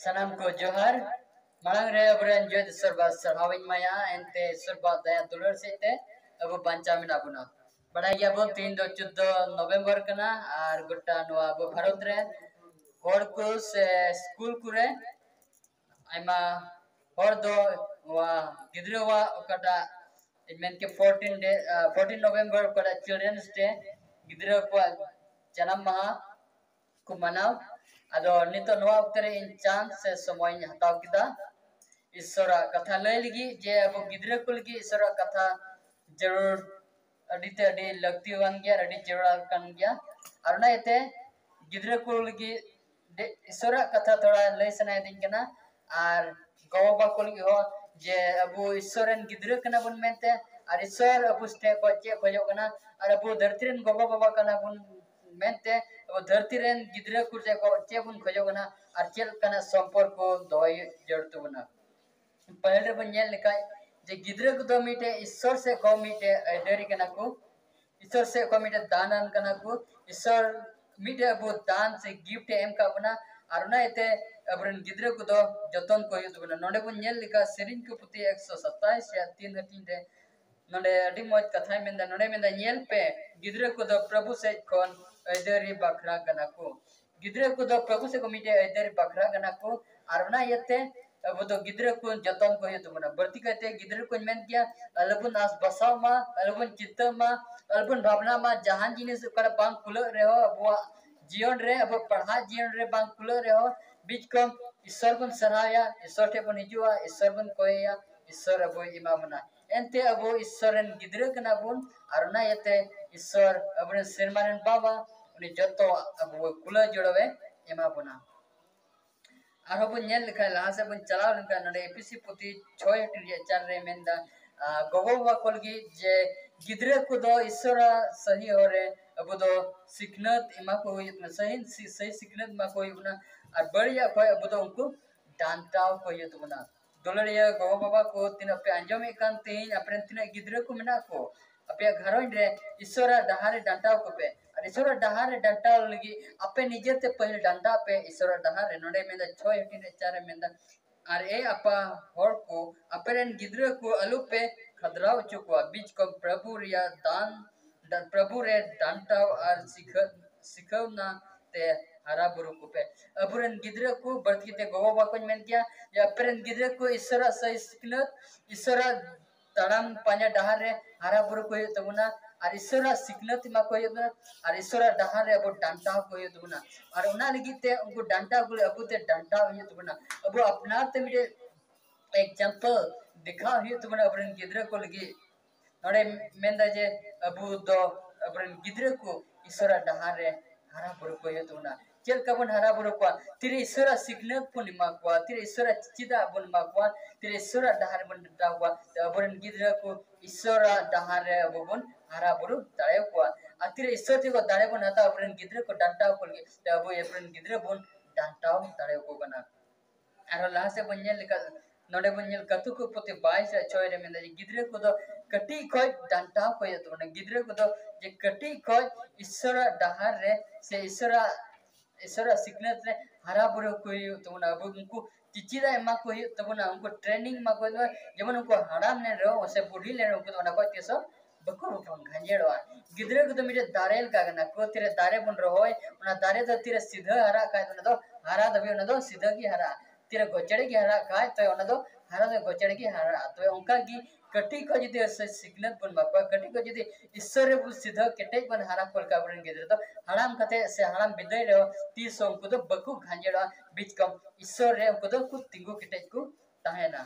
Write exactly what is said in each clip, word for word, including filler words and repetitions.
ᱥᱟᱱᱟᱢ ᱠᱚ ᱡᱚᱦᱟᱨ᱾ ᱢᱟᱲᱟᱝ ᱨᱮ ᱟᱵᱚᱨᱮᱱ ᱡᱚᱭ ᱤᱥᱚᱨ ᱵᱟ ᱥᱟᱨᱦᱟᱣ ᱤᱧ ᱮᱢᱟᱭᱟ, ᱮᱱᱛᱮ ᱤᱥᱚᱨ ᱵᱟ ᱫᱟᱭᱟ ᱫᱩᱞᱟᱹᱲ ᱥᱮᱫ ᱛᱮ ᱟᱵᱚ ᱵᱟᱧᱪᱟᱣ ᱢᱮᱱᱟᱜ ᱵᱚᱱᱟ᱾ ᱵᱟᱲᱟᱭ ᱜᱮᱭᱟᱵᱚᱱ, ᱛᱮᱦᱮᱧ ᱫᱚ ᱪᱳᱫᱽᱫᱚ ᱱᱚᱵᱷᱮᱢᱵᱚᱨ ᱠᱟᱱᱟ ᱟᱨ ᱜᱚᱴᱟ ᱱᱚᱣᱟ ᱟᱵᱚ ᱵᱷᱟᱨᱚᱛ ᱨᱮ ᱦᱚᱲ ᱠᱚ ᱥᱮ ᱥᱠᱩᱞ ᱠᱚᱨᱮ ᱟᱭᱢᱟ ᱦᱚᱲ ᱫᱚ ᱱᱚᱣᱟ ᱜᱤᱫᱽᱨᱟᱹᱣᱟᱜ ᱚᱠᱟᱴᱟᱜ ᱤᱧ ᱢᱮᱱ ᱠᱮ fourteen day, fourteen November ᱚᱠᱟᱴᱟᱜ Children's Day, ᱜᱤᱫᱽᱨᱟᱹ ᱠᱚᱣᱟᱜ ᱡᱟᱱᱟᱢ ᱢᱟᱦᱟ ᱠᱚ ᱢᱟᱱᱟᱣ᱾ ᱟᱫᱚ ᱱᱤᱛᱚᱜ ᱱᱚᱣᱟ ᱚᱠᱛᱮ ᱨᱮ ᱤᱧ ᱪᱟᱱᱥ ᱥᱮ ᱥᱚᱢᱚᱭ ᱤᱧ ᱦᱟᱛᱟᱣ ᱠᱮᱫᱟ ᱤᱥᱚᱨᱟᱜ ᱠᱟᱛᱷᱟ ᱞᱟᱹᱭ ᱞᱟᱹᱜᱤᱫ, ᱡᱮ ᱟᱵᱚ ᱜᱤᱫᱽᱨᱟᱹ ᱠᱚ ᱞᱟᱹᱜᱤᱫ ᱤᱥᱚᱨᱟᱜ ᱠᱟᱛᱷᱟ ᱡᱟᱹᱨᱩᱲ ᱟᱹᱰᱤ ᱛᱮ ᱟᱹᱰᱤ ᱞᱟᱹᱠᱛᱤᱭᱟᱱ ᱜᱮᱭᱟ, ᱟᱹᱰᱤ ᱡᱟᱹᱨᱩᱲ ᱠᱟᱱ ᱜᱮᱭᱟ᱾ ᱟᱨ ᱚᱱᱟ ᱤᱭᱟᱹᱛᱮ ᱜᱤᱫᱽᱨᱟᱹ ᱠᱚ ᱞᱟᱹᱜᱤᱫ ᱤᱥᱚᱨᱟᱜ ᱠᱟᱛᱷᱟ ᱛᱷᱚᱲᱟ ᱞᱟᱹᱭ ᱥᱟᱱᱟᱭᱮᱫᱤᱧ ᱠᱟᱱᱟ᱾ ᱟᱨ ᱜᱚ ᱵᱟᱵᱟ ᱠᱚ ᱞᱟᱹᱜᱤᱫ ᱦᱚᱸ, ᱡᱮ ᱟᱵᱚ ᱤᱥᱚᱨ ᱨᱮᱱ ᱜᱤᱫᱽᱨᱟᱹ ᱠᱟᱱᱟ ᱵᱚᱱ ᱢᱮᱱᱛᱮ, ᱟᱨ ᱤᱥᱚᱨ ᱟᱵᱚ ᱴᱷᱮᱱ ᱠᱷᱚᱱ ᱪᱮᱫ ᱠᱷᱚᱡᱚᱜ ᱠᱟᱱᱟ, ᱟᱨ ᱟᱵᱚ ᱫᱷᱟᱹᱨᱛᱤ ᱨᱮᱱ ᱜᱚ ᱵᱟᱵᱟ ᱠᱟᱱᱟ ᱵᱚᱱ ᱢᱮᱱᱛᱮ ᱟᱵᱚ ᱫᱷᱟᱹᱨᱛᱤ ᱨᱮᱱ ᱜᱤᱫᱽᱨᱟᱹ ᱠᱚ ᱪᱮᱫ ᱠᱚ, ᱪᱮᱫ ᱵᱚᱱ ᱠᱷᱚᱡᱚᱜ ᱠᱟᱱᱟ, ᱟᱨ ᱪᱮᱫ ᱞᱮᱠᱟᱱᱟᱜ ᱥᱚᱢᱯᱚᱨᱠᱚ ᱫᱚᱦᱚᱭ ᱡᱟᱹᱨᱩᱲ ᱛᱟᱵᱚᱱᱟ᱾ ᱯᱟᱹᱦᱤᱞ ᱨᱮᱵᱚᱱ ᱧᱮᱞ ᱞᱮᱠᱷᱟᱡ ᱡᱮ ᱜᱤᱫᱽᱨᱟᱹ ᱠᱚᱫᱚ ᱢᱤᱫᱴᱮᱡ ᱤᱥᱚᱨ ᱥᱮᱫ ᱠᱷᱚᱱ ᱢᱤᱫᱴᱮᱡ ᱟᱹᱭᱫᱟᱹᱨᱤ ᱠᱟᱱᱟ ᱠᱚ, ᱤᱥᱚᱨ ᱥᱮᱫ ᱠᱷᱚᱱ ᱢᱤᱫᱴᱮᱡ ᱫᱟᱱᱟᱱ ᱠᱟᱱᱟ ᱠᱚ᱾ ᱤᱥᱚᱨ ᱢᱤᱫᱴᱮᱡ ᱟᱵᱚ ᱫᱟᱱ ᱥᱮ ᱜᱤᱯᱷᱴ ᱮ ᱮᱢ ᱠᱟᱜ ᱵᱚᱱᱟ, ᱟᱨ ᱚᱱᱟ ᱤᱭᱟᱹᱛᱮ ᱟᱵᱚᱨᱮᱱ ᱜᱤᱫᱽᱨᱟᱹ ᱠᱚᱫᱚ ᱡᱚᱛᱚᱱ ᱠᱚ ᱦᱩᱭᱩᱜ ᱛᱟᱵᱚᱱᱟ᱾ ᱱᱚᱰᱮ ᱵᱚᱱ ᱧᱮᱞ ᱞᱮᱠᱷᱟᱡ ᱥᱮᱨᱮᱧ ᱠᱚ ᱯᱩᱛᱷᱤ ᱮᱠᱥᱚ ᱥᱟᱛᱟᱭᱤᱥ ᱨᱮᱭᱟᱜ ᱛᱤᱱ ᱦᱟᱹᱴᱤᱧ ᱨᱮ ᱱᱚᱰᱮ ᱟᱹᱰᱤ ᱢᱚᱡᱽ ᱠᱟᱛᱷᱟᱭ ᱢᱮᱱᱫᱟ᱾ ᱱᱚᱰᱮ ᱢᱮᱱᱫᱟ, ᱧᱮᱞ ᱯᱮ, ᱜᱤᱫᱽᱨᱟᱹ ᱠᱚᱫᱚ ᱯᱨᱚᱵᱷᱩ ᱥᱮᱫ ᱠᱷᱚᱱ ᱟᱹᱭᱫᱟᱹᱨᱤ ᱵᱟᱠᱷᱨᱟ ᱠᱟᱱᱟ ᱠᱚ᱾ ᱜᱤᱫᱽᱨᱟᱹ ᱠᱚᱫᱚ ᱯᱨᱚᱵᱷᱩ ᱥᱮᱫ ᱠᱷᱚᱱ ᱢᱤᱫᱴᱮᱡ ᱟᱹᱭᱫᱟᱹᱨᱤ ᱵᱟᱠᱷᱨᱟ ᱠᱟᱱᱟ ᱠᱚ, ᱟᱨ ᱚᱱᱟ ᱤᱭᱟᱹᱛᱮ ᱟᱵᱚ ᱫᱚ ᱜᱤᱫᱽᱨᱟᱹ ᱠᱚ ᱡᱚᱛᱚᱱ ᱠᱚ ᱦᱩᱭᱩᱜ ᱛᱟᱵᱚᱱᱟ᱾ ᱵᱟᱹᱲᱛᱤ ᱠᱟᱭᱛᱮ ᱜᱤᱫᱽᱨᱟᱹ ᱠᱚᱧ ᱢᱮᱱ ᱜᱮᱭᱟ, ᱟᱞᱚᱵᱚᱱ ᱟᱥ ᱵᱟᱥᱟᱣ ᱢᱟ, ᱟᱞᱚᱵᱚᱱ ᱪᱤᱱᱛᱟᱹᱜ ᱢᱟ, ᱟᱞᱚᱵᱚᱱ ᱵᱷᱟᱵᱽᱱᱟ ᱢᱟ, ᱡᱟᱦᱟᱱ ᱡᱤᱱᱤᱥ ᱚᱠᱟᱨᱮ ᱵᱟᱝ ᱠᱩᱞᱟᱹᱜ ᱨᱮᱦᱚᱸ, ᱟᱵᱚᱣᱟᱜ ᱡᱤᱭᱚᱱ ᱨᱮ, ᱟᱵᱚ ᱯᱟᱲᱦᱟᱜ ᱡᱤᱭᱚᱱ ᱨᱮ ᱵᱟᱝ ᱠᱩᱞᱟᱹᱜ ᱨᱮᱦᱚᱸ, ᱵᱤᱪ ᱠᱚᱢ ᱤᱥᱚᱨ ᱵᱚᱱ ᱥᱟᱨᱦᱟᱣᱭᱟ, ᱤᱥᱚᱨ ᱴᱷᱮᱱ ᱵᱚᱱ ᱦᱤᱡᱩᱜᱼᱟ, ᱤᱥᱚᱨ ᱵᱚᱱ ᱠᱚᱭᱮᱭᱟ, ᱤᱥᱚᱨ ᱟᱵᱚᱭ ᱮᱢᱟ ᱵᱚᱱᱟ᱾ ᱮᱱᱛᱮ ᱟᱵᱚ ᱤᱥᱚᱨ ᱨᱮᱱ ᱜᱤᱫᱽᱨᱟᱹ ᱠᱟᱱᱟ ᱵᱚᱱ, ᱟᱨ ᱚᱱᱟ ᱤᱭᱟᱹᱛᱮ ᱤᱥᱚᱨ ᱟᱵᱚᱨᱮᱱ ᱥᱮᱨᱢᱟ ᱨᱮᱱ ᱵᱟᱵᱟ, ᱩᱱᱤ ᱡᱚᱛᱚ ᱟᱵᱚ ᱠᱩᱞᱟᱹᱣ ᱡᱩᱲᱟᱹᱣᱮ ᱮᱢᱟ ᱵᱚᱱᱟ᱾ ᱟᱨᱦᱚᱸ ᱵᱚᱱ ᱧᱮᱞ ᱞᱮᱠᱷᱟᱱ, ᱞᱟᱦᱟ ᱥᱮᱫ ᱵᱚᱱ ᱪᱟᱞᱟᱣ ᱞᱮᱱᱠᱷᱟᱱ, ᱱᱚᱰᱮ ᱮᱯᱤᱥᱤ ᱯᱩᱛᱷᱤ ᱪᱷᱚᱭ ᱦᱟᱹᱴᱤᱧ ᱨᱮᱭᱟᱜ ᱪᱟᱨ ᱨᱮ ᱢᱮᱱᱫᱟ, ᱟᱨ ᱜᱚᱜᱚ ᱵᱟᱵᱟ ᱠᱚ ᱞᱟᱹᱜᱤᱫ ᱡᱮ ᱜᱤᱫᱽᱨᱟᱹ ᱠᱚᱫᱚ ᱤᱥᱚᱨᱟᱜ ᱥᱟᱹᱦᱤ ᱦᱚᱨ ᱨᱮ ᱟᱵᱚ ᱫᱚ ᱥᱤᱠᱷᱱᱟᱹᱛ ᱮᱢᱟ ᱠᱚ ᱦᱩᱭᱩᱜ ᱠᱟᱱᱟ, ᱥᱟᱹᱦᱤ ᱥᱤ-, ᱥᱟᱹᱦᱤ ᱥᱤᱠᱷᱱᱟᱹᱛ ᱮᱢᱟ ᱠᱚ ᱦᱩᱭᱩᱜ ᱠᱟᱱᱟ, ᱟᱨ ᱵᱟᱹᱲᱤᱡᱟᱜ ᱠᱷᱚᱱ ᱟᱵᱚ ᱫᱚ ᱩᱱᱠᱩ ᱰᱟᱱᱴᱟᱣ ᱠᱚ ᱦᱩᱭᱩᱜ ᱛᱟᱵᱚᱱᱟ᱾ ᱫᱩᱞᱟᱹᱲᱤᱭᱟᱹ ᱜᱚᱜᱚ ᱵᱟᱵᱟ ᱠᱚ, ᱛᱤᱱᱟᱹᱜ ᱯᱮ ᱟᱸᱡᱚᱢᱮᱫ ᱠᱟᱱ ᱛᱤᱦᱤᱧ, ᱟᱯᱮ ᱨᱮᱱ ᱛᱤᱱᱟᱹᱜ ᱜᱤᱫᱽᱨᱟᱹ ᱠᱚ ᱢᱮᱱᱟᱜ ᱠᱚ, ᱟᱯᱮᱭᱟᱜ ᱜᱷᱟᱨᱚᱸᱡᱽ ᱨᱮ ᱤᱥᱚᱨᱟᱜ ᱰᱟᱦᱟᱨ ᱨᱮ ᱰᱟᱱᱴᱟᱣ ᱠᱚᱯᱮ᱾ ᱤᱥᱚᱨᱟᱜ ᱰᱟᱦᱟᱨ ᱨᱮ ᱰᱟᱱᱴᱟᱣ ᱞᱟᱹᱜᱤᱫ ᱟᱯᱮ ᱱᱤᱡᱮ ᱛᱮ ᱯᱟᱹᱦᱤᱞ ᱰᱟᱱᱴᱟᱜ ᱯᱮ ᱤᱥᱚᱨᱟᱜ ᱰᱟᱦᱟᱨ ᱨᱮ᱾ ᱱᱚᱰᱮ ᱢᱮᱱᱫᱟ ᱪᱷᱚᱭ ᱦᱟᱹᱴᱤᱧ ᱨᱮ ᱪᱟᱨ ᱨᱮ ᱢᱮᱱᱫᱟ, ᱟᱨ ᱮ ᱟᱯᱟ ᱦᱚᱲ ᱠᱚ, ᱟᱯᱮ ᱨᱮᱱ ᱜᱤᱫᱽᱨᱟᱹ ᱠᱚ ᱟᱞᱚ ᱯᱮ ᱠᱷᱟᱫᱽᱨᱟᱣ ᱦᱚᱪᱚ ᱠᱚᱣᱟ, ᱵᱤᱪᱠᱚᱢ ᱯᱨᱚᱵᱷᱩ ᱨᱮᱭᱟᱜ ᱫᱟᱱ, ᱯᱨᱚᱵᱷᱩ ᱨᱮ ᱰᱟᱱᱴᱟᱣ ᱟᱨ ᱥᱤᱠᱷᱟᱹ, ᱥᱤᱠᱷᱟᱹᱣᱱᱟ ᱛᱮ ᱦᱟᱨᱟ ᱵᱩᱨᱩ ᱠᱚᱯᱮ᱾ ᱟᱵᱚᱨᱮᱱ ᱜᱤᱫᱽᱨᱟᱹ ᱠᱚ ᱵᱟᱹᱲᱛᱤ ᱠᱟᱛᱮ ᱜᱚᱜᱚ ᱵᱟᱵᱟ ᱠᱚᱧ ᱢᱮᱱ ᱠᱮᱭᱟ ᱡᱮ ᱟᱯᱮ ᱨᱮᱱ ᱜᱤᱫᱽᱨᱟᱹ ᱠᱚ ᱤᱥᱚᱨᱟᱜ ᱥᱟᱹᱦᱤ ᱥᱤᱠᱷᱱᱟᱹᱛ, ᱤᱥᱚᱨᱟᱜ ᱛᱟᱲᱟᱢ ᱯᱟᱸᱡᱟ ᱰᱟᱦᱟᱨ ᱨᱮ ᱦᱟᱨᱟ ᱵᱩᱨᱩ ᱠᱚ ᱦᱩᱭᱩᱜ ᱛᱟᱵᱚᱱᱟ, ᱟᱨ ᱤᱥᱚᱨᱟᱜ ᱥᱤᱠᱷᱱᱟᱹᱛ ᱮᱢᱟ ᱠᱚ ᱦᱩᱭᱩᱜ ᱛᱟᱵᱚᱱᱟ, ᱟᱨ ᱤᱥᱚᱨᱟᱜ ᱰᱟᱦᱟᱨ ᱨᱮ ᱟᱵᱚ ᱰᱟᱱᱴᱟᱣ ᱠᱚ ᱦᱩᱭᱩᱜ ᱛᱟᱵᱚᱱᱟ᱾ ᱟᱨ ᱚᱱᱟ ᱞᱟᱹᱜᱤᱫ ᱛᱮ ᱩᱱᱠᱩ ᱰᱟᱱᱴᱟᱣ ᱠᱚ ᱞᱟᱹᱜᱤᱫ ᱟᱵᱚ ᱛᱮ ᱰᱟᱱᱴᱟᱣ ᱦᱩᱭᱩᱜ ᱛᱟᱵᱚᱱᱟ᱾ ᱟᱵᱚ ᱟᱯᱱᱟᱨ ᱛᱮ ᱢᱤᱫᱴᱮᱡ example ᱫᱮᱠᱷᱟᱣ ᱦᱩᱭᱩᱜ ᱛᱟᱵᱚᱱᱟ ᱟᱵᱚᱨᱮᱱ ᱜᱤᱫᱽᱨᱟᱹ ᱠᱚ ᱞᱟᱹᱜᱤᱫ᱾ ᱱᱚᱰᱮ ᱢᱮᱱᱫᱟ ᱡᱮ ᱟᱵᱚ ᱫᱚ ᱟᱵᱚᱨᱮᱱ ᱜᱤᱫᱽᱨᱟᱹ ᱠᱚ ᱤᱥᱚᱨᱟᱜ ᱰᱟᱦᱟᱨ ᱨᱮ ᱦᱟᱨᱟ ᱵᱩᱨᱩ ᱠᱚ ᱦᱩᱭᱩᱜ ᱛᱟᱵᱚᱱᱟ᱾ ᱪᱮᱫ ᱞᱮᱠᱟ ᱵᱚᱱ ᱦᱟᱨᱟ ᱵᱩᱨᱩ ᱠᱚᱣᱟ? ᱛᱤᱨᱮ ᱤᱥᱚᱨᱟᱜ ᱥᱤᱠᱷᱱᱟᱹᱛ ᱵᱚᱱ ᱮᱢᱟ ᱠᱚᱣᱟ, ᱛᱤᱨᱮ ᱤᱥᱚᱨᱟᱜ ᱪᱮᱫᱟᱜ ᱵᱚᱱ ᱮᱢᱟ ᱠᱚᱣᱟ, ᱛᱤᱨᱮ ᱤᱥᱚᱨᱟᱜ ᱰᱟᱦᱟᱨ ᱵᱚᱱ ᱰᱟᱱᱴᱟᱣ ᱠᱚᱣᱟ, ᱛᱚ ᱟᱵᱚᱨᱮᱱ ᱜᱤᱫᱽᱨᱟᱹ ᱠᱚ ᱤᱥᱚᱨᱟᱜ ᱰᱟᱦᱟᱨ ᱨᱮ ᱟᱵᱚ ᱵᱚᱱ ᱦᱟᱨᱟ ᱵᱩᱨᱩ ᱫᱟᱲᱮᱭᱟᱠᱚᱣᱟ᱾ ᱟᱨ ᱛᱤᱨᱮ ᱤᱥᱚᱨ ᱴᱷᱮᱱ ᱠᱷᱚᱱ ᱫᱟᱲᱮ ᱵᱚᱱ ᱦᱟᱛᱟᱣᱟ ᱟᱵᱚᱨᱮᱱ ᱜᱤᱫᱽᱨᱟᱹ ᱠᱚ ᱰᱟᱱᱴᱟᱣ ᱠᱚ ᱞᱟᱹᱜᱤᱫ, ᱛᱚ ᱟᱵᱚ ᱟᱵᱚᱨᱮᱱ ᱜᱤᱫᱽᱨᱟᱹ ᱵᱚᱱ ᱰᱟᱱᱴᱟᱣ ᱫᱟᱲᱮᱭᱟᱠᱚ ᱠᱟᱱᱟ᱾ ᱟᱨᱦᱚᱸ ᱞᱟᱦᱟ ᱥᱮᱫ ᱵᱚᱱ ᱧᱮᱞ ᱞᱮᱠᱷᱟᱱ, ᱱᱚᱰᱮ ᱵᱚᱱ ᱧᱮᱞ ᱠᱟᱹᱛᱩᱠ ᱯᱩᱛᱷᱤ ᱵᱟᱭᱤᱥ ᱨᱮ ᱪᱷᱚᱭ ᱨᱮ ᱢᱮᱱᱫᱟ ᱡᱮ ᱜᱤᱫᱽᱨᱟᱹ ᱠᱚᱫᱚ ᱠᱟᱹᱴᱤᱡ ᱠᱷᱚᱱ ᱰᱟᱱᱴᱟᱣ ᱠᱚ ᱦᱩᱭᱩᱜ ᱛᱟᱵᱚᱱᱟ᱾ ᱜᱤᱫᱽᱨᱟᱹ ᱠᱚᱫᱚ ᱡᱮ ᱠᱟᱹᱴᱤᱡ ᱠᱷᱚᱱ ᱤᱥᱚᱨᱟᱜ ᱰᱟᱦᱟᱨ ᱨᱮ ᱥᱮ ᱤᱥᱚᱨᱟᱜ, ᱤᱥᱚᱨᱟᱜ ᱥᱤᱠᱷᱱᱟᱹᱛ ᱨᱮ ᱦᱟᱨᱟ ᱵᱩᱨᱩ ᱠᱚ ᱦᱩᱭᱩᱜ ᱛᱟᱵᱚᱱᱟ᱾ ᱟᱵᱚ ᱩᱱᱠᱩ ᱪᱤᱪᱤᱫᱟ ᱮᱢᱟ ᱠᱚ ᱦᱩᱭᱩᱜ ᱛᱟᱵᱚᱱᱟ, ᱩᱱᱠᱩ training ᱮᱢᱟ ᱠᱚ ᱦᱩᱭᱩᱜ ᱛᱟᱵᱚᱱᱟ᱾ ᱡᱮᱢᱚᱱ ᱩᱱᱠᱩ ᱦᱟᱲᱟᱢ ᱞᱮᱱ ᱨᱮᱦᱚᱸ ᱥᱮ ᱵᱩᱰᱷᱤ ᱞᱮᱱ ᱨᱮᱦᱚᱸ ᱩᱱᱠᱩ ᱫᱚ ᱚᱱᱟ ᱠᱷᱚᱱ ᱛᱤᱥ ᱦᱚᱸ ᱵᱟᱠᱚ ᱜᱷᱟᱸᱡᱮᱲᱚᱜᱼᱟ᱾ ᱜᱤᱫᱽᱨᱟᱹ ᱠᱚᱫᱚ ᱢᱤᱫᱴᱮᱡ ᱫᱟᱨᱮ ᱞᱮᱠᱟ ᱠᱟᱱᱟ ᱠᱚ᱾ ᱛᱤᱨᱮ ᱫᱟᱨᱮ ᱵᱚᱱ ᱨᱚᱦᱚᱭ, ᱚᱱᱟ ᱫᱟᱨᱮ ᱫᱚ ᱛᱤᱨᱮ ᱥᱤᱫᱷᱟᱹ ᱦᱟᱨᱟᱜ ᱠᱷᱟᱡ ᱚᱱᱟ ᱫᱚ ᱦᱟᱨᱟ ᱫᱷᱟᱹᱵᱤᱡ ᱚᱱᱟ ᱫᱚ ᱥᱤᱫᱷᱟᱹ ᱜᱮ ᱦᱟᱨᱟᱜᱼᱟ᱾ ᱛᱤᱨᱮ ᱜᱚᱪᱮᱲ ᱜᱮ ᱦᱟᱨᱟᱜ ᱠᱷᱟᱡ ᱛᱚ ᱚᱱᱟ ᱫᱚ ᱦᱟᱨᱟ ᱫᱚ ᱜᱚᱪᱮᱲ ᱜᱮ ᱦᱟᱨᱟᱜᱼᱟ᱾ ᱛᱚᱵᱮ ᱚᱱᱠᱟ ᱜᱮ ᱠᱟᱹᱴᱤᱡ ᱠᱷᱚᱡ ᱡᱩᱫᱤ ᱥᱤ-, ᱥᱤᱠᱷᱱᱟᱹᱛ ᱵᱚᱱ ᱮᱢᱟ ᱠᱚᱣᱟ, ᱠᱟᱹᱴᱤᱡ ᱠᱷᱚᱡ ᱡᱩᱫᱤ ᱤᱥᱥᱚᱨ ᱨᱮᱵᱚ ᱥᱤᱫᱷᱟᱹ ᱠᱮᱴᱮᱡ ᱵᱚᱱ ᱦᱟᱨᱟ ᱠᱚ ᱞᱮᱠᱟ ᱟᱵᱚᱨᱮᱱ ᱜᱤᱫᱽᱨᱟᱹ ᱫᱚ ᱦᱟᱲᱟᱢ ᱠᱟᱛᱮ ᱥᱮ ᱦᱟᱲᱟᱢ ᱵᱤᱫᱟᱹᱭ ᱨᱮᱦᱚᱸ ᱛᱤᱥ ᱦᱚᱸ ᱩᱱᱠᱩ ᱫᱚ ᱵᱟᱠᱚ ᱜᱷᱟᱸᱡᱮᱲᱚᱜᱼᱟ, ᱵᱤᱪᱠᱚᱢ ᱤᱥᱥᱚᱨ ᱨᱮ ᱩᱱᱠᱩ ᱫᱚ ᱠᱚ ᱛᱤᱸᱜᱩ ᱠᱮᱴᱮᱡ ᱠᱚ ᱛᱟᱦᱮᱱᱟ᱾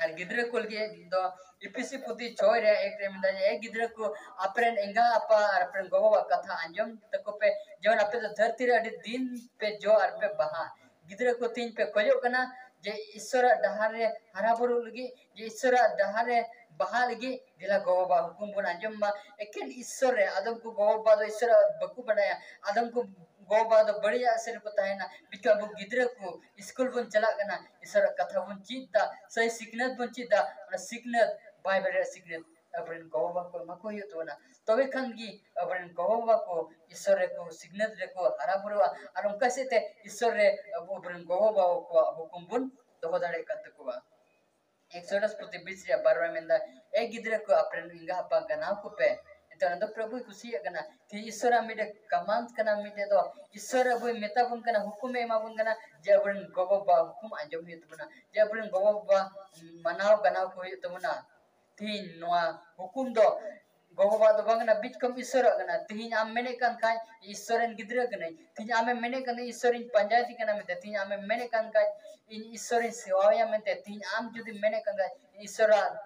ᱟᱨ ᱜᱤᱫᱽᱨᱟᱹ ᱠᱚ ᱞᱟᱹᱜᱤᱫ ᱫᱚ ᱤᱯᱤᱥᱤ ᱯᱩᱛᱷᱤ ᱪᱷᱚᱭ ᱨᱮ ᱮᱠ ᱨᱮ ᱢᱮᱱᱫᱟ ᱡᱮ, "ᱮ ᱜᱤᱫᱽᱨᱟᱹ ᱠᱚ, ᱟᱯᱮᱨᱮᱱ ᱮᱸᱜᱟ ᱟᱯᱟ ᱟᱨ ᱟᱯᱮᱨᱮᱱ ᱜᱚᱜᱚᱣᱟᱜ ᱠᱟᱛᱷᱟ ᱟᱸᱡᱚᱢ ᱛᱟᱠᱚ ᱯᱮ, ᱡᱮᱢᱚᱱ ᱟᱯᱮ ᱫᱚ ᱫᱷᱟᱹᱨᱛᱤ ᱨᱮ ᱟᱹᱰᱤ ᱫᱤᱱ ᱯᱮ ᱡᱚ ᱟᱨ ᱯᱮ ᱵᱟᱦᱟ᱾" ᱜᱤᱫᱽᱨᱟᱹ ᱠᱚ ᱛᱮᱦᱮᱧ ᱯᱮ ᱠᱷᱚᱡᱚᱜ ᱠᱟᱱᱟ ᱡᱮ ᱤᱥᱥᱚᱨᱟᱜ ᱰᱟᱦᱟᱨ ᱨᱮ ᱦᱟᱨᱟ ᱵᱩᱨᱩᱜ ᱞᱟᱹᱜᱤᱫ, ᱡᱮ ᱤᱥᱥᱚᱨᱟᱜ ᱰᱟᱦᱟᱨ ᱨᱮ ᱵᱟᱦᱟ ᱞᱟᱹᱜᱤᱫ, ᱫᱮᱞᱟ ᱜᱚᱜᱚ ᱵᱟᱵᱟ ᱦᱩᱠᱩᱢ ᱵᱚᱱ ᱟᱸᱡᱚᱢ ᱢᱟ᱾ ᱮᱠᱮᱱ ᱤᱥᱥᱚᱨ ᱨᱮ, ᱟᱫᱚᱢ ᱠᱚ ᱜᱚᱜᱚ ᱵᱟᱵᱟ ᱫᱚ ᱤᱥᱥᱚᱨᱟᱜ ᱵᱟᱠᱚ ᱵᱟᱰᱟᱭᱟ, ᱟᱫᱚᱢ ᱠᱚ ᱜᱚᱜᱚ ᱵᱟᱵᱟ ᱫᱚ ᱵᱟᱹᱲᱤᱡᱟᱜ ᱥᱮᱫ ᱨᱮᱠᱚ ᱛᱟᱦᱮᱱᱟ᱾ ᱵᱤᱪᱠᱚᱢ ᱟᱵᱚ ᱜᱤᱫᱽᱨᱟᱹ ᱠᱚ ᱤᱥᱠᱩᱞ ᱵᱚᱱ ᱪᱟᱞᱟᱜ ᱠᱟᱱᱟ, ᱤᱥᱥᱚᱨᱟᱜ ᱠᱟᱛᱷᱟ ᱵᱚᱱ ᱪᱮᱫ ᱫᱟ, ᱥᱟᱹᱦᱤ ᱥᱤᱠᱷᱱᱟᱹᱛ ᱵᱚᱱ ᱪᱮᱫ ᱫᱟ, ᱚᱱᱟ ᱥᱤᱠᱷᱱᱟᱹᱛ ᱵᱟᱭᱵᱮᱞ ᱨᱮᱭᱟᱜ ᱥᱤᱠᱷᱱᱟᱹᱛ ᱟᱵᱚᱨᱮᱱ ᱜᱚ-ᱵᱟᱵᱟ ᱠᱚ ᱮᱢᱟ ᱠᱚ ᱦᱩᱭᱩᱜ ᱛᱟᱵᱚᱱᱟ᱾ ᱛᱚᱵᱮ ᱠᱷᱟᱱ ᱜᱮ ᱟᱵᱚᱨᱮᱱ ᱜᱚ-ᱵᱟᱵᱟ ᱠᱚ ᱤᱥᱥᱚᱨ ᱨᱮᱠᱚ ᱥᱤᱠᱷᱱᱟᱹᱛ ᱨᱮᱠᱚ ᱦᱟᱨᱟ ᱵᱩᱨᱩᱜᱼᱟ, ᱟᱨ ᱚᱱᱠᱟ ᱥᱮᱫ ᱛᱮ ᱤᱥᱥᱚᱨ ᱨᱮ ᱟᱵᱚ ᱟᱵᱚᱨᱮᱱ ᱜᱚ-ᱵᱟᱵᱟ ᱠᱚᱣᱟᱜ ᱦᱩᱠᱩᱢ ᱵᱚᱱ ᱫᱚᱦᱚ ᱫᱟᱲᱮᱭᱟᱜ ᱠᱟᱱ ᱛᱟᱠᱚᱣᱟ᱾ ᱮᱠᱥᱚᱰᱟᱥ ᱯᱩᱛᱷᱤ ᱵᱤᱥ ᱨᱮᱭᱟᱜ ᱵᱟᱨᱚᱭ ᱢᱮᱱᱫᱟ, "ᱮ ᱜᱤᱫᱽᱨᱟᱹ ᱠᱚ, ᱟᱯᱮᱨᱮᱱ ᱮᱸᱜᱟ ᱟᱯᱟ ᱜᱟᱱᱟᱣ ᱠᱚᱯᱮ᱾" ᱮᱱᱛᱮ ᱚᱱᱟ ᱫᱚ ᱯᱨᱚᱵᱷᱩᱭ ᱠᱩᱥᱤᱭᱟᱜ ᱠᱟᱱᱟ᱾ ᱛᱮᱦᱮᱧ ᱤᱥᱥᱚᱨᱟᱜ ᱢᱤᱫᱴᱮᱡ ᱠᱟᱢᱟᱱ ᱠᱟᱱᱟ, ᱢᱤᱫᱴᱮᱡ ᱫᱚ ᱤᱥᱥᱚᱨ ᱟᱵᱚᱭ ᱢᱮᱛᱟ ᱵᱚᱱ ᱠᱟᱱᱟ, ᱦᱩᱠᱩᱢᱮ ᱮᱢᱟ ᱵᱚᱱ ᱠᱟᱱᱟ ᱡᱮ ᱟᱵᱚᱨᱮᱱ ᱜᱚ-ᱵᱟᱵᱟ ᱦᱩᱠᱩᱢ ᱟᱸᱡᱚᱢ ᱦᱩᱭᱩᱜ ᱛᱟᱵᱚᱱᱟ, ᱡᱮ ᱟᱵᱚᱨᱮᱱ ᱜᱚ-ᱵᱟᱵᱟ ᱢᱟᱱᱟᱣ ᱜᱟᱱᱟᱣ ᱠᱚ ᱦᱩᱭᱩᱜ ᱛᱟᱵᱚᱱᱟ᱾ ᱛᱮᱦᱮᱧ ᱱᱚᱣᱟ ᱦᱩᱠᱩᱢ ᱫᱚ ᱜᱚ-ᱵᱟᱵᱟ ᱫᱚ ᱵᱟᱝ ᱠᱟᱱᱟ, ᱵᱤᱪᱠᱚᱢ ᱤᱥᱥᱚᱨᱟᱜ ᱠᱟᱱᱟ᱾ ᱛᱮᱦᱮᱧ ᱟᱢ ᱢᱮᱱᱮᱫ ᱠᱟᱱ ᱠᱷᱟᱡ ᱤᱥᱥᱚᱨ ᱨᱮᱱ ᱜᱤᱫᱽᱨᱟᱹ ᱠᱟᱹᱱᱟᱹᱧ, ᱛᱮᱦᱮᱧ ᱟᱢᱮᱢ ᱢᱮᱱᱮᱫ ᱠᱟᱱ ᱤᱥᱥᱚᱨᱤᱧ ᱯᱟᱸᱡᱟᱭᱮᱫᱮ ᱠᱟᱱᱟ ᱢᱮᱱᱛᱮ, ᱛᱮᱦᱮᱧ ᱟᱢᱮᱢ ᱢᱮᱱᱮᱫ ᱠᱟᱱ ᱠᱷᱟᱡ ᱤᱧ ᱤᱥᱥᱚᱨᱤᱧ ᱥᱮᱵᱟᱣᱟᱭᱟ ᱢᱮᱱᱛᱮ, ᱛᱮᱦᱮᱧ ᱟᱢ ᱡᱩᱫᱤᱢ ᱢᱮᱱᱮᱫ ᱠᱟᱱ ᱠᱷᱟᱡ ᱤᱧ ᱤᱥᱥᱚᱨᱟᱜ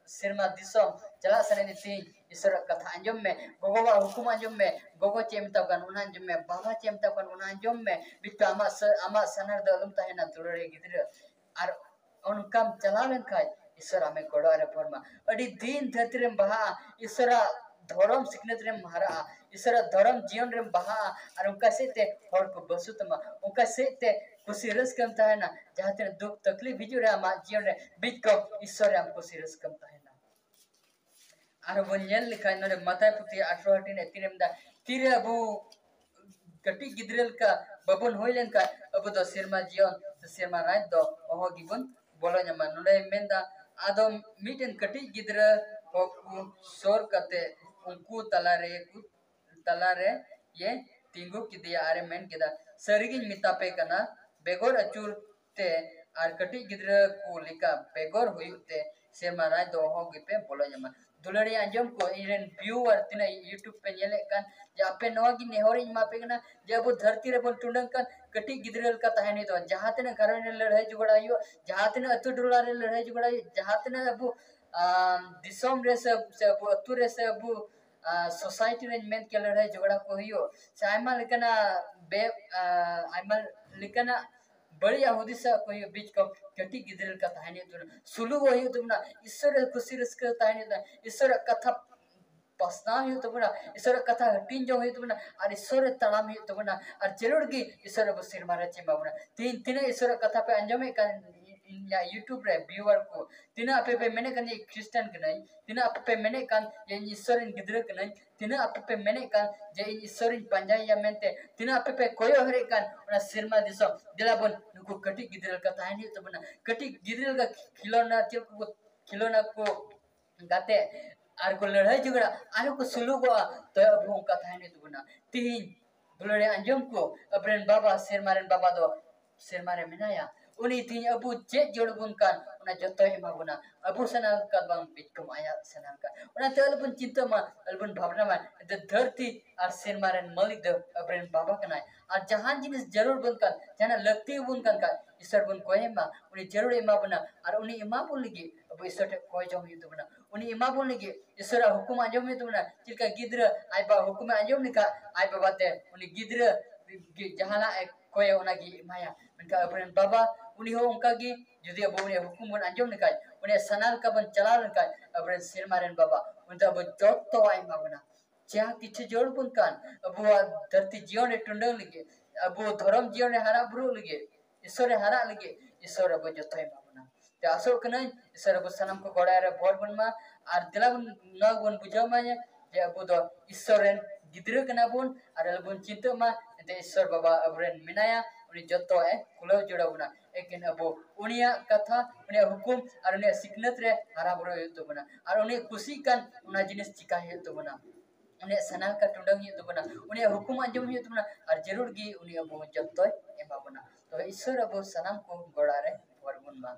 ᱥᱮᱨᱢᱟ ᱫᱤᱥᱚᱢ ᱪᱟᱞᱟᱜ ᱥᱟᱱᱟᱧᱟ, ᱛᱮᱦᱮᱧ ᱤᱥᱥᱚᱨᱟᱜ ᱠᱟᱛᱷᱟ ᱟᱸᱡᱚᱢ ᱢᱮ, ᱜᱚᱜᱚᱣᱟᱜ ᱦᱩᱠᱩᱢ ᱟᱸᱡᱚᱢ ᱢᱮ, ᱜᱚᱜᱚ ᱪᱮᱫ ᱮ ᱢᱮᱛᱟᱢ ᱠᱟᱱ ᱚᱱᱟ ᱟᱸᱡᱚᱢ ᱢᱮ, ᱵᱟᱵᱟ ᱪᱮᱫ ᱮ ᱢᱮᱛᱟᱢ ᱠᱟᱱ ᱚᱱᱟ ᱟᱸᱡᱚᱢ ᱢᱮ, ᱵᱤᱴᱟ ᱟᱢᱟᱜ ᱥᱟ-, ᱟᱢᱟᱜ ᱥᱟᱱᱟᱨ ᱫᱚ ᱟᱞᱚᱢ ᱛᱟᱦᱮᱱᱟ ᱫᱩᱞᱟᱹᱲᱤᱭᱟᱹ ᱜᱤᱫᱽᱨᱟᱹ᱾ ᱟᱨ ᱚᱱᱠᱟᱢ ᱪᱟᱞᱟᱣ ᱞᱮᱱᱠᱷᱟᱡ ᱤᱥᱥᱚᱨ ᱟᱢᱮ ᱜᱚᱲᱚ ᱟᱨᱮ ᱯᱷᱚᱨᱢᱟ᱾ ᱟᱹᱰᱤ ᱫᱤᱱ ᱫᱷᱟᱹᱨᱛᱤ ᱨᱮᱢ ᱵᱟᱦᱟᱜᱼᱟ, ᱤᱥᱥᱚᱨᱟᱜ ᱫᱷᱚᱨᱚᱢ ᱥᱤᱠᱷᱱᱟᱹᱛ ᱨᱮᱢ ᱦᱟᱨᱟᱜᱼᱟ, ᱤᱥᱥᱚᱨᱟᱜ ᱫᱷᱚᱨᱚᱢ ᱡᱤᱭᱚᱱ ᱨᱮᱢ ᱵᱟᱦᱟᱜᱼᱟ, ᱟᱨ ᱚᱱᱠᱟ ᱥᱮᱫ ᱛᱮ ᱦᱚᱲ ᱠᱚ ᱵᱟᱹᱥᱩ ᱛᱟᱢᱟ, ᱚᱱᱠᱟ ᱥᱮᱫ ᱛᱮ ᱠᱩᱥᱤ ᱨᱟᱹᱥᱠᱟᱹᱢ ᱛᱟᱦᱮᱱᱟ᱾ ᱡᱟᱦᱟᱸ ᱛᱤᱱᱟᱹᱜ ᱫᱩᱠ ᱛᱟᱠᱞᱤᱯ ᱦᱤᱡᱩᱜ ᱨᱮ ᱟᱢᱟᱜ ᱡᱤᱭᱚᱱ ᱨᱮ, ᱵᱤᱪᱠᱚᱢ ᱤᱥᱥᱚᱨ ᱨᱮ ᱟᱢ ᱠᱩᱥᱤ ᱨᱟᱹᱥᱠᱟᱹᱢ ᱛᱟᱦᱮᱱᱟ᱾ ᱟᱨᱦᱚᱸ ᱵᱚᱱ ᱧᱮᱞ ᱞᱮᱠᱷᱟᱱ ᱱᱚᱰᱮ ᱢᱟᱛᱟᱭ ᱯᱩᱛᱷᱤ ᱟᱴᱷᱨᱚ ᱦᱟᱹᱴᱤᱧ ᱨᱮ ᱛᱤᱱ ᱮᱢ ᱫᱟ, ᱛᱤᱨᱮ ᱟᱵᱚ ᱠᱟᱹᱴᱤᱡ ᱜᱤᱫᱽᱨᱟᱹ ᱞᱮᱠᱟ ᱵᱟᱵᱚᱱ ᱦᱩᱭ ᱞᱮᱱᱠᱷᱟᱱ ᱟᱵᱚ ᱫᱚ ᱥᱮᱨᱢᱟ ᱡᱤᱭᱚᱱ ᱥᱮ ᱥᱮᱨᱢᱟ ᱨᱟᱡᱽ ᱫᱚ ᱚᱦᱚ ᱜᱮᱵᱚᱱ ᱵᱚᱞᱚ ᱧᱟᱢᱟ᱾ ᱱᱚᱰᱮ ᱢᱮᱱᱫᱟ, ᱟᱫᱚ ᱢᱤᱫᱴᱮᱱ ᱠᱟᱹᱴᱤᱡ ᱜᱤᱫᱽᱨᱟᱹ ᱠᱚ ᱥᱩᱨ ᱠᱟᱛᱮ ᱩᱱᱠᱩ ᱛᱟᱞᱟᱨᱮ ᱠᱚ ᱛᱟᱞᱟᱨᱮ ᱭᱮ ᱛᱤᱸᱜᱩ ᱠᱮᱫᱮᱭᱟ ᱟᱨᱮ ᱢᱮᱱ ᱠᱮᱫᱟ, "ᱥᱟᱹᱨᱤᱜᱤᱧ ᱢᱮᱛᱟ ᱯᱮ ᱠᱟᱱᱟ, ᱵᱮᱜᱚᱨ ᱟᱹᱪᱩᱨ ᱛᱮ ᱟᱨ ᱠᱟᱹᱴᱤᱡ ᱜᱤᱫᱽᱨᱟᱹ ᱠᱚ ᱞᱮᱠᱟ ᱵᱮᱜᱚᱨ ᱦᱩᱭᱩᱜ ᱛᱮ ᱥᱮᱨᱢᱟ ᱨᱟᱡᱽ ᱫᱚ ᱚᱦᱚ ᱜᱮᱯᱮ ᱵᱚᱞᱚ ᱧᱟᱢᱟ᱾" ᱫᱩᱞᱟᱹᱲᱤᱭᱟᱹ ᱟᱸᱡᱚᱢ ᱠᱚ, ᱤᱧ ᱨᱮᱱ viewer ᱛᱤᱱᱟᱹᱜ YouTube ᱯᱮ ᱧᱮᱞᱮᱫ ᱠᱟᱱ, ᱡᱮ ᱟᱯᱮ ᱱᱚᱣᱟ ᱜᱮ ᱱᱮᱦᱚᱨᱤᱧ ᱮᱢᱟ ᱯᱮ ᱠᱟᱱᱟ, ᱡᱮ ᱟᱵᱚ ᱫᱷᱟᱹᱨᱛᱤ ᱨᱮᱵᱚᱱ ᱴᱩᱰᱟᱹᱝ ᱠᱟᱱ ᱠᱟᱹᱴᱤᱡ ᱜᱤᱫᱽᱨᱟᱹ ᱞᱮᱠᱟ ᱛᱟᱦᱮᱱ ᱦᱩᱭᱩᱜ ᱛᱟᱵᱚᱱᱟ᱾ ᱡᱟᱦᱟᱸ ᱛᱤᱱᱟᱹᱜ ᱜᱷᱟᱨᱚᱸᱡᱽ ᱨᱮ ᱞᱟᱹᱲᱦᱟᱹᱭ ᱡᱷᱚᱜᱽᱲᱟ ᱦᱩᱭᱩᱜ, ᱡᱟᱦᱟᱸ ᱛᱤᱱᱟᱹᱜ ᱟᱹᱛᱩ ᱴᱚᱞᱟ ᱨᱮ ᱞᱟᱹᱲᱦᱟᱹᱭ ᱡᱷᱚᱜᱽᱲᱟ ᱦᱩᱭᱩᱜ, ᱡᱟᱦᱟᱸ ᱛᱤᱱᱟᱹᱜ ᱟᱵᱚ, ᱟᱢ, ᱫᱤᱥᱚᱢ ᱨᱮ ᱥᱮ, ᱥᱮ ᱟᱵᱚ ᱟᱹᱛᱩ ᱨᱮ ᱥᱮ ᱟᱵᱚ, ᱟ, society ᱨᱮᱧ ᱢᱮᱱ ᱠᱮᱭᱟ ᱞᱟᱹᱲᱦᱟᱹᱭ ᱡᱷᱚᱜᱽᱲᱟ ᱠᱚ ᱦᱩᱭᱩᱜ, ᱥᱮ ᱟᱭᱢᱟ ᱞᱮᱠᱟᱱᱟᱜ ᱵᱮ-, ᱟ, ᱟᱭᱢᱟ ᱞᱮᱠᱟᱱᱟᱜ ᱵᱟᱹᱲᱤᱡᱟᱜ ᱦᱩᱫᱤᱥᱟᱜ ᱠᱚ ᱦᱩᱭᱩᱜ, ᱵᱤᱪᱠᱚᱢ ᱠᱟᱹᱴᱤᱡ ᱜᱤᱫᱽᱨᱟᱹ ᱞᱮᱠᱟ ᱛᱟᱦᱮᱱ ᱦᱩᱭᱩᱜ ᱛᱟᱵᱚᱱᱟ, ᱥᱩᱞᱩᱠᱚᱜ ᱦᱩᱭᱩᱜ ᱛᱟᱵᱚᱱᱟ, ᱤᱥᱥᱚᱨ ᱨᱮ ᱠᱩᱥᱤ ᱨᱟᱹᱥᱠᱟᱹ ᱛᱟᱦᱮᱱ ᱦᱩᱭᱩᱜ ᱛᱟᱵᱚᱱᱟ, ᱤᱥᱥᱚᱨᱟᱜ ᱠᱟᱛᱷᱟ ᱯᱟᱥᱱᱟᱣ ᱦᱩᱭᱩᱜ ᱛᱟᱵᱚᱱᱟ, ᱤᱥᱥᱚᱨᱟᱜ ᱠᱟᱛᱷᱟ ᱦᱟᱹᱴᱤᱧ ᱡᱚᱝ ᱦᱩᱭᱩᱜ ᱛᱟᱵᱚᱱᱟ, ᱟᱨ ᱤᱥᱥᱚᱨ ᱨᱮ ᱛᱟᱲᱟᱢ ᱦᱩᱭᱩᱜ ᱛᱟᱵᱚᱱᱟ, ᱟᱨ ᱡᱟᱹᱨᱩᱲ ᱜᱮ ᱤᱥᱥᱚᱨ ᱟᱵᱚ ᱥᱮᱨᱢᱟ ᱨᱮ ᱪᱮᱢᱟ ᱵᱚᱱᱟ᱾ ᱛᱮᱦᱮᱧ ᱛᱤᱱᱟᱹᱜ ᱤᱥᱥᱚᱨᱟᱜ ᱠᱟᱛᱷᱟ ᱯᱮ ᱟᱸᱡᱚᱢᱮᱫ ᱠᱟᱱ, ᱤᱧᱟᱹᱜ YouTube ᱨᱮ viewer ᱠᱚ, ᱛᱤᱱᱟᱹᱜ ᱟᱯᱮ ᱯᱮ ᱢᱮᱱᱮᱫ ᱠᱟᱱ ᱡᱮ ᱤᱧ ᱠᱷᱨᱤᱥᱴᱟᱱ ᱠᱟᱹᱱᱟᱹᱧ, ᱛᱤᱱᱟᱹᱜ ᱟᱯᱮ ᱯᱮ ᱢᱮᱱᱮᱫ ᱠᱟᱱ ᱡᱮ ᱤᱧ ᱤᱥᱥᱚᱨ ᱨᱮᱱ ᱜᱤᱫᱽᱨᱟᱹ ᱠᱟᱹᱱᱟᱹᱧ, ᱛᱤᱱᱟᱹᱜ ᱟᱯᱮ ᱯᱮ ᱢᱮᱱᱮᱫ ᱠᱟᱱ ᱡᱮ ᱤᱧ ᱤᱥᱥᱚᱨ ᱤᱧ ᱯᱟᱸᱡᱟᱭᱮᱭᱟ ᱢᱮᱱᱛᱮ, ᱛᱤᱱᱟᱹᱜ ᱟᱯᱮ ᱯᱮ ᱠᱚᱭᱚᱜ ᱦᱚᱨᱮᱫ ᱠᱟᱱ ᱚᱱᱟ ᱥᱮᱨᱢᱟ ᱫᱤᱥᱚᱢ, ᱫᱮᱞᱟ ᱵᱚᱱ ᱱᱩᱠᱩ ᱠᱟᱹᱴᱤᱡ ᱜᱤᱫᱽᱨᱟᱹ ᱞᱮᱠᱟ ᱛᱟᱦᱮᱱ ᱦᱩᱭᱩᱜ ᱛᱟᱵᱚᱱᱟ᱾ ᱠᱟᱹᱴᱤᱡ ᱜᱤᱫᱽᱨᱟᱹ ᱞᱮᱠᱟ ᱠᱷᱮᱞᱳᱱᱟ ᱪᱮᱫ ᱠᱚ ᱠᱷᱮᱞᱳᱱᱟ ᱠᱚ ᱜᱟᱛᱮ ᱟᱨ ᱠᱚ ᱞᱟᱹᱲᱦᱟᱹᱭ ᱡᱷᱚᱜᱽᱲᱟ ᱟᱨᱦᱚᱸ ᱠᱚ ᱥᱩᱞᱩᱠᱚᱜᱼᱟ, ᱛᱚ ᱟᱵᱚ ᱚᱱᱠᱟ ᱛᱟᱦᱮᱱ ᱦᱩᱭᱩᱜ ᱛᱟᱵᱚᱱᱟ᱾ ᱛᱤᱦᱤᱧ ᱫᱩᱞᱟᱹᱲᱤᱭᱟᱹ ᱟᱸᱡᱚᱢ ᱠᱚ, ᱟᱵᱚᱨᱮᱱ ᱵᱟᱵᱟ, ᱥᱮᱨᱢᱟ ᱨᱮᱱ ᱵᱟᱵᱟ ᱫᱚ ᱥᱮᱨᱢᱟ ᱨᱮ ᱢᱮᱱᱟᱭᱟ᱾ ᱩᱱᱤ ᱛᱤᱦᱤᱧ ᱟᱵᱚ ᱪᱮᱫ ᱡᱟᱹᱨᱩᱲ ᱵᱚᱱ ᱠᱟᱱ, ᱚᱱᱟ ᱡᱚᱛᱚᱭ ᱮᱢᱟ ᱵᱚᱱᱟ᱾ ᱟᱵᱚ ᱥᱟᱱᱟ ᱠᱟᱱ ᱵᱟᱝ ᱵᱤᱪᱠᱚᱢ ᱟᱭᱟᱜ ᱥᱟᱱᱟ ᱠᱟᱱ᱾ ᱚᱱᱟᱛᱮ ᱟᱞᱚᱵᱚᱱ ᱪᱤᱱᱛᱟᱹᱜ ᱢᱟ, ᱟᱞᱚᱵᱚᱱ ᱵᱷᱟᱵᱽᱱᱟ ᱢᱟ᱾ ᱮᱱᱛᱮ ᱫᱷᱟᱹᱨᱛᱤ ᱟᱨ ᱥᱮᱨᱢᱟ ᱨᱮᱱ ᱢᱟᱹᱞᱤᱠ ᱫᱚ ᱟᱵᱚᱨᱮᱱ ᱵᱟᱵᱟ ᱠᱟᱱᱟᱭ᱾ ᱟᱨ ᱡᱟᱦᱟᱱ ᱡᱤᱱᱤᱥ ᱡᱟᱹᱨᱩᱲ ᱵᱚᱱ ᱠᱟᱱ, ᱡᱟᱦᱟᱱᱟᱜ ᱞᱟᱹᱠᱛᱤ ᱵᱚᱱ ᱠᱟᱱ ᱠᱷᱟᱱ, ᱤᱥᱥᱚᱨ ᱵᱚᱱ ᱠᱚᱭᱮ ᱢᱟ᱾ ᱩᱱᱤ ᱡᱟᱹᱨᱩᱲ ᱮᱢᱟ ᱵᱚᱱᱟ᱾ ᱟᱨ ᱩᱱᱤ ᱮᱢᱟ ᱵᱚᱱ ᱞᱟᱹᱜᱤᱫ ᱟᱵᱚ ᱤᱥᱥᱚᱨ ᱴᱷᱮᱱ ᱠᱚᱭ ᱡᱚᱝ ᱦᱩᱭᱩᱜ ᱛᱟᱵᱚᱱᱟ᱾ ᱩᱱᱤ ᱮᱢᱟ ᱵᱚᱱ ᱞᱟᱹᱜᱤᱫ ᱤᱥᱥᱚᱨᱟᱜ ᱦᱩᱠᱩᱢ ᱟᱸᱡᱚᱢ ᱦᱩᱭᱩᱜ ᱛᱟᱵᱚᱱᱟ᱾ ᱪᱮᱫ ᱞᱮᱠᱟ ᱜᱤᱫᱽᱨᱟᱹ ᱟᱡ ᱵᱟᱵᱟ ᱦᱩᱠᱩᱢᱮ ᱟᱸᱡᱚᱢ ᱞᱮᱠᱷᱟᱱ, ᱟᱡ ᱵᱟᱵᱟ ᱛᱮ ᱩᱱᱤ ᱜᱤᱫᱽᱨᱟᱹ ᱜᱮ ᱡᱟᱦᱟᱱᱟᱜ ᱮ ᱠᱚᱭᱟ, ᱚᱱᱟᱜᱮ ᱮᱢᱟᱭᱟ᱾ ᱢᱮᱱᱠᱷᱟᱱ ᱟᱵᱚᱨᱮᱱ ᱵᱟᱵᱟ, ᱩᱱᱤ ᱦᱚᱸ ᱚᱱᱠᱟ ᱜᱮ, ᱡᱩᱫᱤ ᱟᱵᱚ ᱩᱱᱤᱭᱟᱜ ᱦᱩᱠᱩᱢ ᱵᱚᱱ ᱟᱸᱡᱚᱢ ᱞᱮᱠᱷᱟᱱ, ᱩᱱᱤᱭᱟᱜ ᱥᱟᱱᱟ ᱞᱮᱠᱟ ᱵᱚᱱ ᱪᱟᱞᱟᱣ ᱞᱮᱱᱠᱷᱟᱱ, ᱟᱵᱚᱨᱮᱱ ᱥᱮᱨᱢᱟ ᱨᱮᱱ ᱵᱟᱵᱟ, ᱩᱱᱤ ᱫᱚ ᱟᱵᱚ ᱡᱚᱛᱚᱣᱟᱜ ᱮᱢᱟ ᱵᱚᱱᱟ᱾ ᱡᱟᱦᱟᱸ ᱠᱤᱪᱷᱩ ᱡᱟᱹᱨᱩᱲ ᱵᱚᱱ ᱠᱟᱱ, ᱟᱵᱚᱣᱟᱜ ᱫᱷᱟᱹᱨᱛᱤ ᱡᱤᱭᱚᱱ ᱨᱮ ᱴᱩᱸᱰᱟᱹᱝ ᱞᱟᱹᱜᱤᱫ, ᱟᱵᱚ ᱫᱷᱚᱨᱚᱢ ᱡᱤᱭᱚᱱ ᱨᱮ ᱦᱟᱨᱟ ᱵᱩᱨᱩᱜ ᱞᱟᱹᱜᱤᱫ, ᱤᱥᱥᱚᱨ ᱨᱮ ᱦᱟᱨᱟᱜ ᱞᱟᱹᱜᱤᱫ, ᱤᱥᱥᱚᱨ ᱟᱵᱚ ᱡᱚᱛᱚᱭ ᱮᱢᱟ ᱵᱚᱱᱟ᱾ ᱛᱚ ᱟᱥᱚᱜ ᱠᱟᱹᱱᱟᱹᱧ, ᱤᱥᱥᱚᱨ ᱟᱵᱚ ᱥᱟᱱᱟᱢ ᱠᱚ ᱜᱚᱲᱟᱭ ᱨᱮ ᱵᱷᱚᱨ ᱵᱚᱱ ᱢᱟ᱾ ᱟᱨ ᱫᱮᱞᱟ ᱵᱚᱱ, ᱱᱚᱣᱟ ᱵᱚᱱ ᱵᱩᱡᱷᱟᱹᱣ ᱢᱟ ᱡᱮ ᱟᱵᱚ ᱫᱚ ᱤᱥᱥᱚᱨ ᱨᱮᱱ ᱜᱤᱫᱽᱨᱟᱹ ᱠᱟᱱᱟ ᱵᱚᱱ᱾ ᱟᱨ ᱟᱞᱚᱵᱚᱱ ᱪᱤᱱᱛᱟᱹᱜ ᱢᱟ, ᱮᱱᱛᱮ ᱤᱥᱥᱚᱨ ᱵᱟᱵᱟ ᱟᱵᱚᱨᱮᱱ ᱢᱮᱱᱟᱭᱟ, ᱩᱱᱤ ᱡᱚᱛᱚᱣᱟᱜ ᱮ ᱠᱩᱞᱟᱹᱣ ᱡᱩᱲᱟᱹᱣ ᱵᱚᱱᱟ᱾ ᱮᱠᱮᱱ ᱟᱵᱚ ᱩᱱᱤᱭᱟᱜ ᱠᱟᱛᱷᱟ, ᱩᱱᱤᱭᱟᱜ ᱦᱩᱠᱩᱢ ᱟᱨ ᱩᱱᱤᱭᱟᱜ ᱥᱤᱠᱷᱱᱟᱹᱛ ᱨᱮ ᱦᱟᱨᱟ ᱵᱩᱨᱩ ᱦᱩᱭᱩᱜ ᱛᱟᱵᱚᱱᱟ᱾ ᱟᱨ ᱩᱱᱤ ᱠᱩᱥᱤᱜ ᱠᱟᱱ ᱚᱱᱟ ᱡᱤᱱᱤᱥ ᱪᱤᱠᱟᱭ ᱦᱩᱭᱩᱜ ᱛᱟᱵᱚᱱᱟ᱾ ᱩᱱᱤᱭᱟᱜ ᱥᱟᱱᱟ ᱞᱮᱠᱟ ᱴᱩᱸᱰᱟᱹᱝ ᱦᱩᱭᱩᱜ ᱛᱟᱵᱚᱱᱟ, ᱩᱱᱤᱭᱟᱜ ᱦᱩᱠᱩᱢ ᱟᱸᱡᱚᱢ ᱦᱩᱭᱩᱜ ᱛᱟᱵᱚᱱᱟ, ᱟᱨ ᱡᱟᱹᱨᱩᱲ ᱜᱮ ᱩᱱᱤ ᱟᱵᱚ ᱡᱚᱛᱚᱭ ᱮᱢᱟ ᱵᱚᱱᱟ᱾ ᱛᱚᱵᱮ ᱤᱥᱥᱚᱨ ᱟᱵᱚ ᱥᱟᱱᱟᱢ ᱠᱚ ᱜᱚᱲᱟ ᱨᱮ ᱵᱷᱚᱨ ᱵᱚᱱ ᱢᱟ᱾